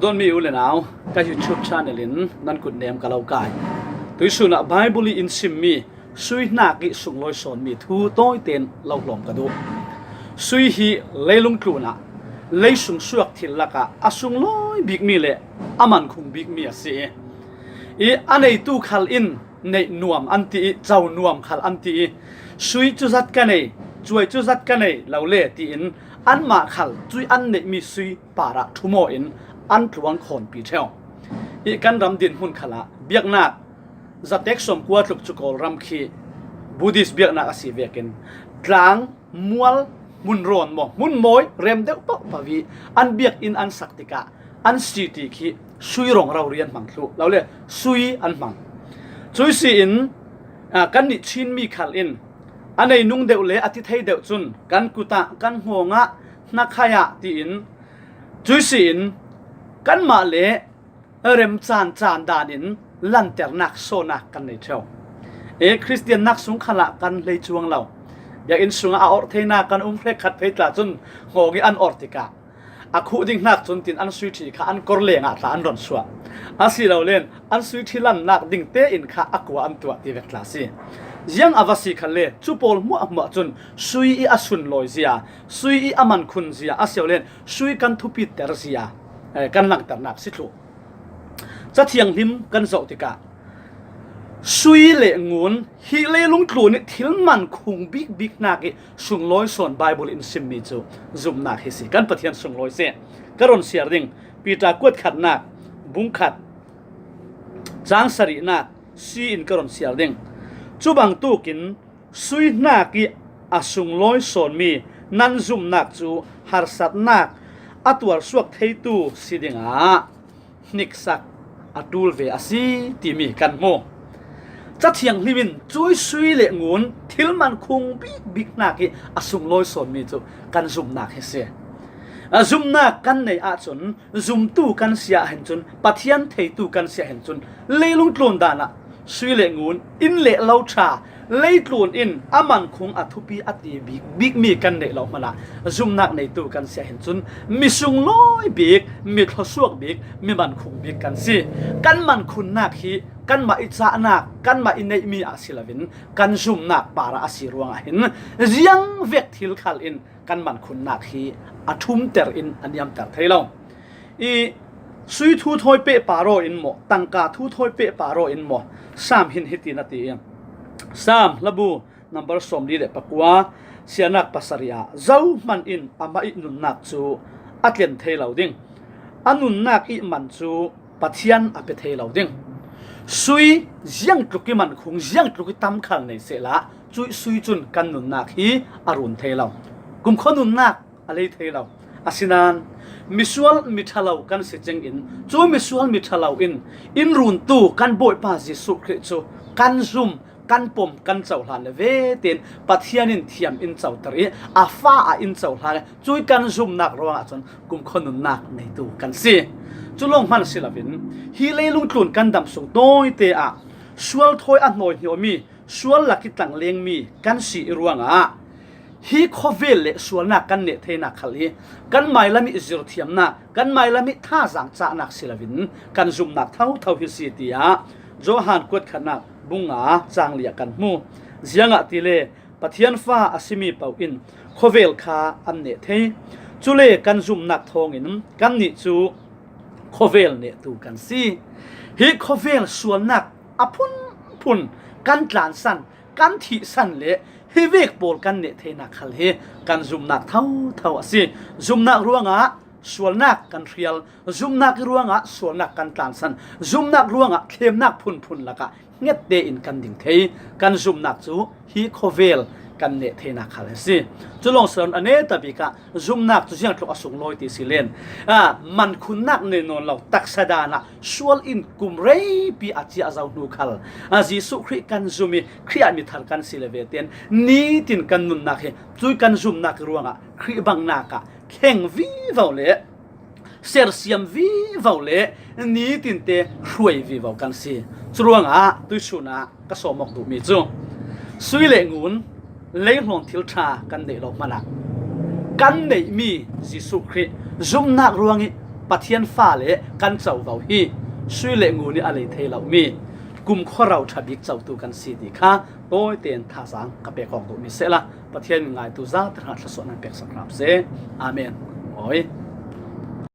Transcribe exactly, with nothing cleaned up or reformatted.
Dawnmi u le nau, ka YouTube channel in nan kut nem ka lo kai. Tuisun ah Bible i in simmi sui hnak i sunglawi sawnmi thu tawiten lo hlawm ka duh. Sui hi leilung tlun ah leisung suak thil lakah a sunglawi bikmi le a mankhung bikmi a si i, i a neitu khal in neih nuam an ti i, co nuam khal an ti i, sui cu zat ka nei, cuai cu zat ka nei lo le tiin anmah khal cui an neihmi sui parah ṭhumaw in an tluang khawnpi ṭheu. I kan ram dinhmun khalah biaknak zatek sawmkua tluk cu Kawlram khi Buddhist biaknak a si vekin tlang, mual, hmun rawn maw, hmun mawi rem deuh paohpaoh i an biakinn an sak tikah an si ti khi sui rawng rori an hmang thluh lo le sui an hmang. Cui si in, aa, kannih Chinmi khal in a nei nung deuh le a ti thei deuh cun kan kut ah, kan hngawng ah, hnakhai ah tiin, cui si in kanmah le rem caan caan dan in lanternak sawhnak kan nei ṭheu. E, Khristiannak sung khalah kan hlei cuang lo. Biakinn sungah a orh theinak kan um hrekkhat phei tla cun hngawng i an orh tikah a khuh ding hnak cun tin an sui ṭhi kha an kor lengah tla an ron suah. Asilole an sui ṭhi lannak ding tein kha a kua an tuah ti vek tla si. Ziang a va si khalle cu pawl hmuahhmuah cun sui i a sunlawi zia, sui i a mankhun zia, asilole sui kan thupiter zia, eh, kan langhternak si thluh. Cathianghlim kan zoh tikah sui le ngun hi leilung tlun i thil mankhung bikbik hnak i sunglawi sawn Bible in simmi cu zumhnak hi si. Kan Pathian sunglawi si. Ka ron siar ding, Peter kuat khatnak, bung khat, cang sarihnak si in ka ron siar ding. Cu bangtuk in sui hnak i a sunglawi sawnmi nan zumhnak cu harsatnak a tuarsuak theitu si dingah hniksak a ṭul ve a si timi kan hmu. Cathianghlim in cui sui le ngun thil mankhung bikbik hnak i a sunglawi sawnmi cu kan zumhnak hi si. A zumhnak kan neih ahcun, zumtu kan si ah hin cun, Pathian theitu kan si ah hin cun, leilung tlun dan ah sui le ngun, inn le lo ṭha, leitlun in a mankhung a thupi a ti bik, bikmi kan neih lo hmanh ah zumhnak neitu kan si ah hin cun, mi sunglawi bik, mi thluasuak bik, mi mankhung bik kan si. Kan mankhunnak hi kanmah i cahnak, kanmah i neihmi ah si loin kan zumhnak par ah a si ruangah hin ziang vek thil khal in kan mankhunnak hi a ṭhumter in a niamter thei lo. I sui thu thawi pehpar aw in maw, tangka thu thawi pehpar aw in maw, Sam hin hiti na ti i, Sam hlabu number sawmli le pakua, sianak pasarih ah, zohman in amah i nunnak cu a tlen thei lo ding, a nunnak i man cu Pathian a pe thei lo ding. Sui ziangtluk i mankhung, ziangtluk i tam khal nei sehla, cuih sui cun kan nunnak hi a run thei lo. Kumkhua nunnak a lei thei lo. Asinain misual miṭhalo kan si cingin, cu misual miṭhalo in in runtu kan Bawipa Jesuh Khrih cu kan zum, kan pom, kan cohlan le vetein Pathian in thiam in coter i a fa ah in cohlan le cui kan zumnak ruangah cun kumkhua nunnak neitu kan si. Cu lawng hmanh si loin hi leilung tlun kan dam sung tawite ah sual thawi a hnawihniawmi, sual lak i tlanglengmi kan si i ruangah hi khawvel le sualnak kan neh theinak khal hi kan mailam i zirthiamnak, kan mailam i thazaang cahnak si loin kan zumhnak thotho hi si, tiah Johan kuat khatnak bung nga cang li ah kan hmu. Ziangahtile Pathian fa a simi paoh in khawvel kha an neh thei. Cule kan zumhnak thawngin kannih cu khawvel nehtu kan si. Hi khawvel sualnak a phunphun kan tlansan, kan thihsan le hi vek pawl kan neh theinak khal hi kan zumhnak thotho a si. Zumhnak ruangah sualnak kan hrial, zumhnak ruangah sualnak kan tlansan, zumhnak ruangah thlemnak phunphun lakah hnget tein kan ding thei. Kan zumhnak cu hi khawvel kan neh theinak khal a si. Cu lawng si loin a neta bik ah zumhnak cu ziangtluk a sunglawi ti si len, aa, mankhunnak nei nawn lo taksa dan ah sual in kum reipi a ciah zo hnu khal, aa, Jesuh Khrih kan zum i Khrih ah mi thar kan si le vetein nitin kan nunnak hi cui kan zumhnak ruangah Khrih bangnak ah kheng vivo le sersiam vivo le nitinte hruai vivo kan si. Curuangah tuisun ah ka sawm awk duhmi cu sui le ngun, leihlawn thil ṭha kan neih lo hmanh ah kan neihmi Jesuh Khrih zumhnak ruang i Pathian fa le kan covo hi sui le ngun ih a lei thei lo mi kumkhua ro ṭha bik cotu kan si ti kha tawiten thazaang ka pek awk duh mi sehla Pathian min ngaitu zate hrangah thluasuah nan peksak hram seh. Amen. Awi.